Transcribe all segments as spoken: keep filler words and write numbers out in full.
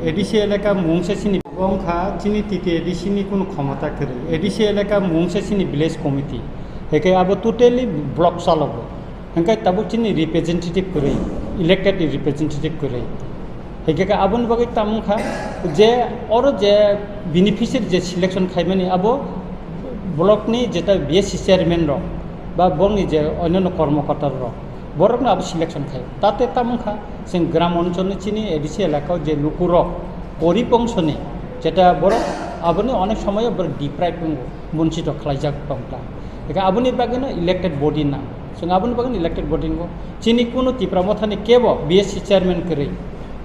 A D C elaka mungsa chini wngkha chini T T A D C ni kunu khomota kwrwi. A D C elaka mungsa chini village committee. Heke abo totally block chalogo. Hingke tabuk chini representative kwrwi, elected representative kwrwi. Hingke khe aboni bagwi tamo wngkha je oro je beneficiary je selection khaimani abo block ni jeta B S C chairman rok ba bongni je onyono kormokorta rok borokno abo selection khai. Tate tamo wngkha chwng gram oncholni chini A D C elakao je lukurok gorib ongsoni jeta borok aboni onek somoyo borok deprive wngo, bonchito khlaijak tongkha. Hingke aboni bagwino elected body nang. Chwng aboni bagwino elected body wngo. Chini kunu Tipra Mothani kebo B S C chairman kwrwi,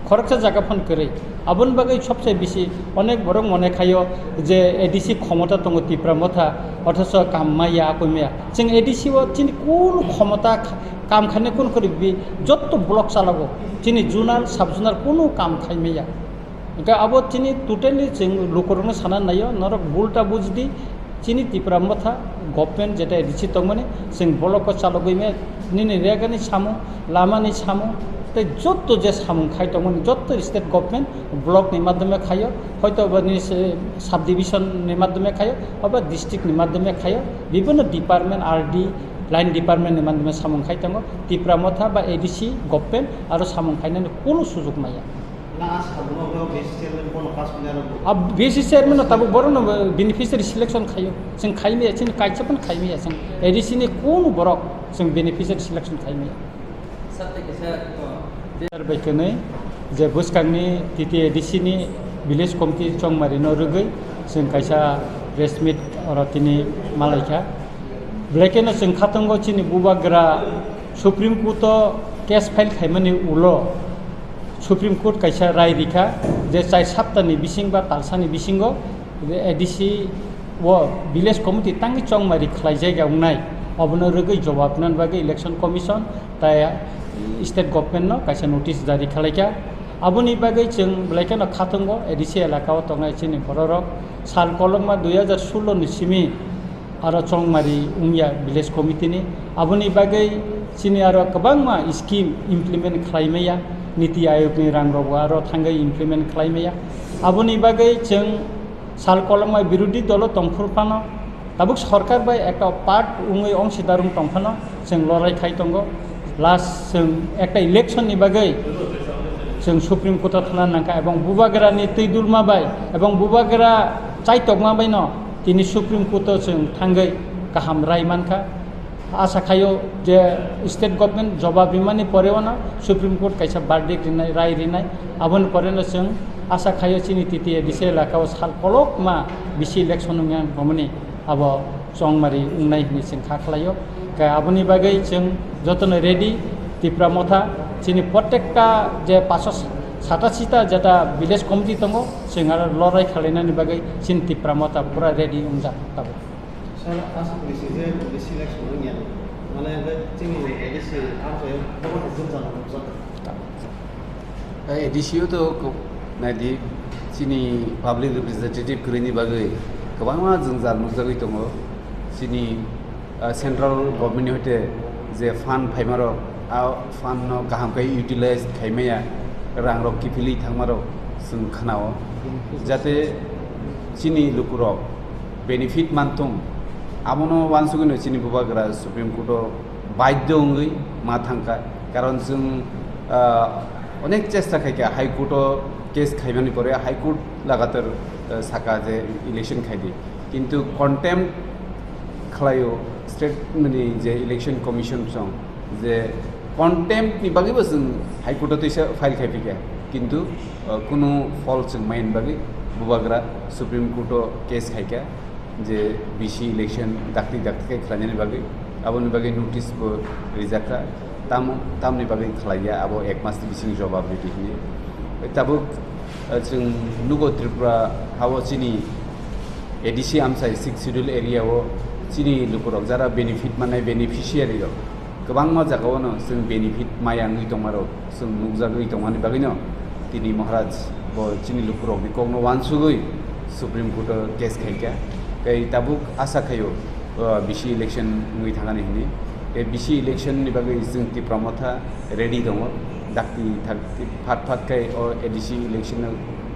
khoroksa jaga phano kwrwi. Aboni bagwi sobse bisi onek borok mone khaio je A D C khomota tongo Tipra Motha, othocho kam maya, akoi maya. Chwng A D C o chini kunu khomota kha-, kam khainai kunu kwrwi bi jotto block chalogo. Chini zonal, sub zonal kunu kam khai maya. Hingke abo chini totally chwng lukurokno sana naio, norok bulta bujidi, chini Tipra Motha government jeta A D C tongmani, chwng boloko chalogwi me, nini regani samung, lamani samung, tei jotto je samung khai tongmani, jotto state government block ni madhyome khaio, hoito ba nini se, sub division ni madhyome khaio, oba district ni madhyome khaio, bibhinno department, R D, line department ni madhyome samung khai tongo, Tipra Motha ba A D C government aro samung khainani kunu sujug maya. Na, a sabuno bo B S C chairman bono pass manya rok bo. A B S C chairman no tabuk borok no beneficiary selection khayo. Chwng khaimaya, chini kaisa phano khaimaya, chwng A D C ni kunu borok chwng beneficiary selection khaimaya. Sir, thank you, sir. Sir, bai kwnwi je bwskangni T T A D C ni village committee chongmari no rwgwi chwng kaisa press meet oro tini malaikha. Belai kheno chwng khatungo chini bubagra Supreme Court o case file khaimani ulo Supreme Court kaisa rai rikha je chai saptani bising ba talsani bisingo A D C o village committee tangwi chongmari khlaijak ya wngnai, obono rwgwi jobab nani bagwi Election Commission tai State Government no kaisa notice jari khalaikha. Aboni bagwi chwng belai kheno khatungo A D C elaka o tongnai chini bororok sal kolokma dui hajar sullo ni simi aro chongmari wngya village committee ni. Aboni bagwi chini aro kwbangma scheme implement khlaimaya, Niti Ayog ni rang rok bo aro thangwi implement khlaimaya. Aboni bagwi chwng sal kolokma birodhi dolo tongphuru phano, tabuk sorkar bai ekta part wngwi ongsidarung tongphano chwng lorai khai tongo. Last chwng ekta election ni bagwi chwng Supreme Court o thana nangkha ebong bubagra ni twi dulma bai ebong bubagra chaitokma bai no tini Supreme Court o chwng thangwi kaham rai mankha. Asa khaio je state government jobab rimani pore ono Supreme Court kaisa verdict rinai, rai rinai, aboni pore no chwng asa khaio chini T T A D C elaka o sal kolokma bisi election wngya bomani abo chongmari wngnai hinwi chwng kha khlaio. Khe aboni bagwi chwng jotono ready, Tipra Motha chini protekta je paso satasi ta jeta village committee tongo, chwng aro lorai khalainani bagwi chini Tipra Motha pura ready wngjak tabuk. Sir, aswk bisi je bisi election wngya, mane chini A D C amchai bobo hai jwngjal nukjak. A D C o to ko-, naidi, chini public representative kwrwini bagwi kwbangma jwngjal nukjagwi tongo. Chini, ah, central government ni hoite je fund phaimarok, a fund no kaham khe utilize khaimaya, rang rok kiphilwi thangmarok chwng khnao. Jate chini lukurok benefit manthung, abono wansugwino chini bubagra Supreme Court o baidhyo wngwi ma thangkha. Karon chwng, ah, onek chesta khaikha High Court o case khaimani pore High Court lagatar, ah, saka je election khaidi, kintu contempt khlaio state ni je election commission song je contempt ni bagwi bo chwng High Court o twisa file khai phikha, kintu, ah, kunu phol chwng maini bagwi bubagra Supreme Court o case khaikha. Je bisi election dakti dakti khe khlainani bagwi, aboni bagwi notice bo rijakha, tamo, tamni bagwi khlaiya, abo ek mas ni bising jobab ridi hwnwi. Tabuk, eh, chwng nugo Tripura hao chini A D C amchai Sixth Schedule area o chini lukurok jara benefit manai beneficiary rok kwbangma jagao no chwng benefit maya wngwi tongmarok chwng nukjagwi tongmani bagwino tini Maharaj bo chini lukurokni kokno wansugwi Supreme Court o case khaikha. Tei tabuk asa khaio, uh, bisi election wngwi thangani hwnwi. Tei bisi election ni bagwi chwng Tipra Motha ready tongo. Dakti thak phat phat khai o A D C election no,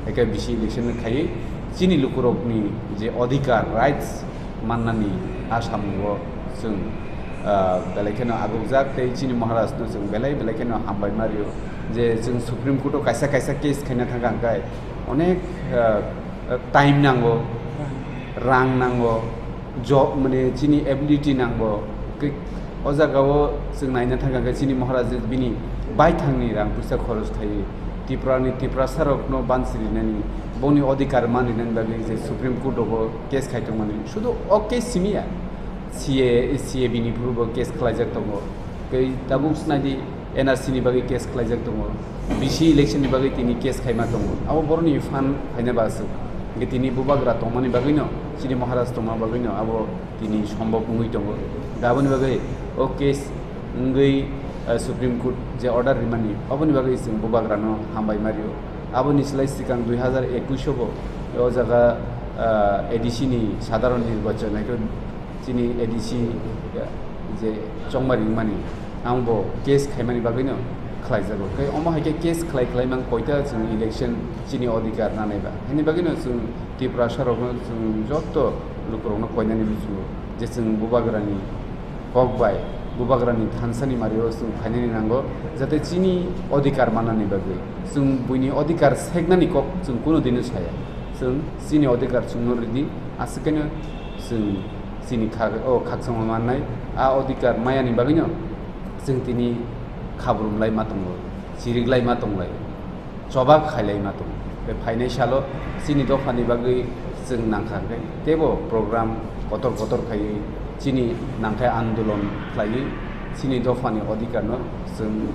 eke B C election no khai chini lukurokni je odhikar, rights mannani asamungo chwng, ah, belai kheno agukjak tei chini Maharaj no chwng belai belai kheno hambai mario je chwng Supreme Court o kaisa kaisa case khaina thangkha hwnkhe onek, ah, time nango, rang nango, job mane chini ability nango. Ke-, o jaga o chwng naina thangkha khe chini Maharaj bini baithangni rang puisa khoros khai Tripura ni Tiprasa rok no bansi rinani, boni odhikar man rinani bagwi je Supreme Court o case khai tongmani. Sudu o case simi ya, C A, C A B ni phuru bo case khlaijak tongo. Tei tabuk naidi N R C ni bagwi case khlaijak tongo, B C election ni bagwi tini case khaima tongo. Abo boroni phan khaina ba aswk. Hingke tini bubagra tongmani bagwino, chini Maharaj tongma bagwino abo tini sombok wngwi tongo. Aboni bagwi o case wngwi, eh, Supreme Court je order rimani, aboni bagwi chwng bubagrano hambai mario. Aboni slai swkang dui hazar ekush o bo o jaga, eh, A D C ni sadharon nirbachon, chini A D C je chongmari wngmani, ang bo case khaimani bagwino khlaijago. Tei omo hai khe case khlai khlai mang koita chwng election chini odhikar nanai ba. Hini bagwino chwng Tiprasa rokno chwng jotto lukurokno koinani muchungo je chwng bubagrani kok bai, bubagrani thansani mario chwng phainani nango, jate chini odhikar mannani bagwi. Chwng buini odhikar seknani kok chwng kunu dino saya. Chwng chini odhikar chwngno ridi, aswk khaino chwng chini khak-, o khakchangma mannai, a odhikar mayani bagwino chwng tini khabrumlai ma tongo, chiriklai ma tonglai, choba khailai ma tongo. Tei phainai salo chini dophani bagwi chwng nangkha hwnkhe teibo program kotor kotor khaiwi chini nangkhai andolon khlaiwi chini dophani odhikarno chwng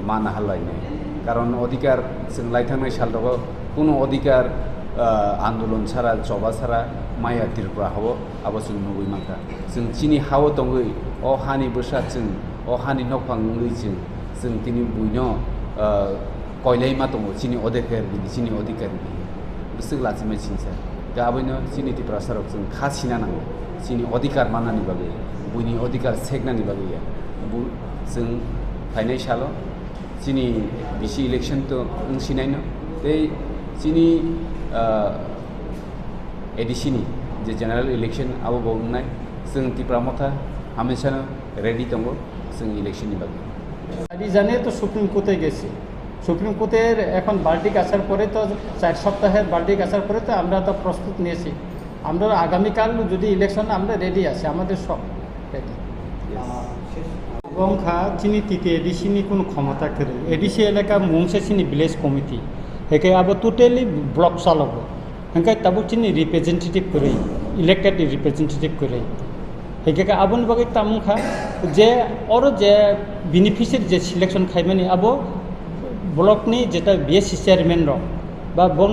mana halainai. Karon odhikar chwng laithangnai sal rogo kunu odhikar, ah, andolon sara, choba sara maya Tripura hao, abo chwng nugwi mankha. Chwng chini hao tongwi, o hani bwsa chwng, o hani nokphang wngwi chwng, chwng tini buino, ah, koilai ma tongo, chini odhikar bini, chini odhikar bini. Bwswk lachimai singsa. Tei aboino chini Tiprasa rok chwng kha sina nango, chini odhikar mannani bagwi, buini odhikar seknani bagwi ya. Bu-, chwng phainai salo chini B C election to wng sinaino, tei chini, ah, A D C ni je general election abo bo wngnai. Chwng Tipra Motha hamesano ready tongo chwng election ni bagwi. আদি জানে তো সুপ্রিম কোর্টে গেছে। সুপ্রিম কোর্টের এখন ভার্ডিক্ট আসার পরে তো চার সপ্তাহের ভার্ডিক্ট আসার পরে তো আমরা তো প্রস্তুত নিয়েছি। আমরা আগামীকাল যদি ইলেকশন, আমরা রেডি আছি, আমাদের সব ready. Yes. Bongkha chini titi A D C ni kunu khomota kwrwi. A D C elaka mungsa chini village committee. Heke abo totally block chalogo. Hingke tabuk chini representative kwrwi, elected representative kwrwi. Hingke aboni bagwi tamung kha je oro je beneficiary je selection khaimani abo block ni jeta B S C chairman rok ba bong